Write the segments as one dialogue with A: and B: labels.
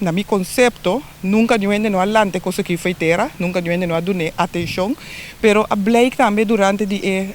A: Na mi konsepto, nunka niun hende no a lanta e kos aki fo'i tera, nunka niun hende no a dun'é atenshon, pero a blijk tambe durante di e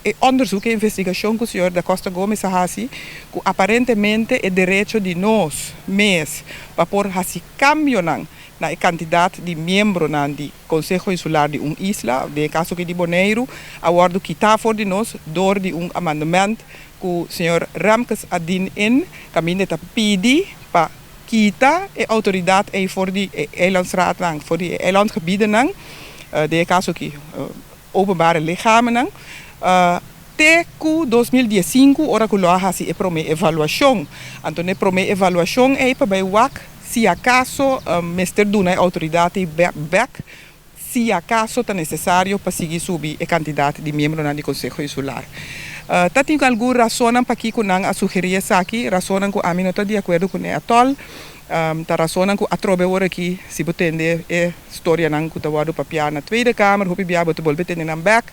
A: e onderzoek, e investigashon ku señor Da Costa Gomez a hasi, ku aparentemente e derecho di nos mes pa por hasi kambionan na e kantidat di miembronan di Konseho Insular di un isla, den e kaso aki di Boneiru, a wòrdu kitá for di nos dor di un amandement ku señor Remkes a dien in, kaminda e ta pidi pa kita e outoridat ei for di e eilandsraadnan, for di e eilandgebiedennan, den e kaso aki openbare lichamennan, te ku 2015 ora ku lo a hasi e promé evaluashon. Anto na e promé evaluashon ei pa bai wak si akaso mester duna e outoridat ei bèk, si akaso ta nesesario pa sigui subi e kantidat di miembronan di Konseho Insular. Ta tin algun rasonnan pakiko nan a sugerí esaki, rasonnan ku ami no ta di akuerdo kuné atòl. Ta rasonnan ku atrobe awor aki si bo tende e storianan ku ta wòrdu papiá na Tweede Kamer, hopi bia bo ta bolbe tende nan bèk.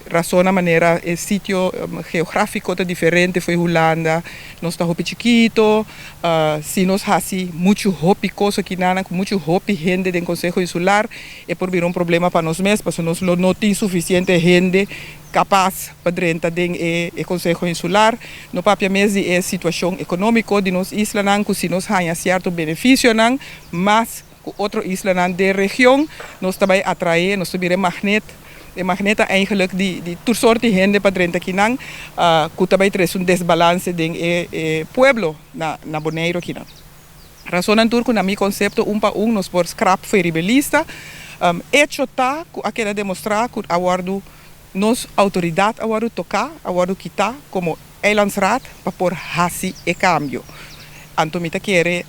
A: Rasonnan manera e sitio geográfiko ta diferente fo'i Hulanda, nos ta hopi chikito, si nos hasi muchu hopi kos akinanan ku muchu hopi hende den Konseho Insular e por bira un problema pa nos mes pasobra nos lo no tin sufisiente hende kapas pa drenta den e Konseho Insular. No papia mes di e situashon ekonómiko di nos islanan ku si nos haña sierto benefisionan mas ku otro islanan den region, nos ta bai atraé, nos ta bira e magnet, e magneta eigenlijk di di tur sort di hende pa drenta akinan ku ta bai trese un desbalanse den e pueblo na na Boneiru akinan. Rasonnan tur ku na mi konsepto un pa un nos por skrap fo'i riba e lista. Echo ta ku a keda demostrá ku a wòrdu nos outoridat a wòrdu toká, a wòrdu kitá komo Eilandsraad pa por hasi e kambio. Anto mi ta kere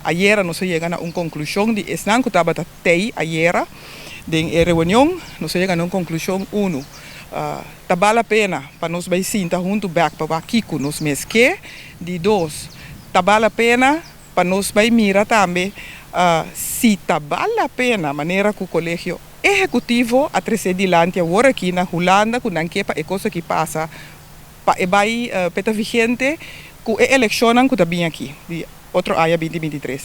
A: ayera nos a yega na un konklushon di esnan ku tabata tei ayera den e reunion, nos a yega na un konklushon unu, ta bal la pena pa nos bai sinta huntu bèk pa wak kiko nos mes ke. Di dos, ta bal la pena pa nos bai mira tambe si ta bal la pena manera ku Kolegio Ehekutivo a trese dilanti awor aki na Hulanda ku nan ke pa e kos aki pasa pa e bai pa e ta vigente ku e elekshonnan ku ta bin aki di otro aña 2023.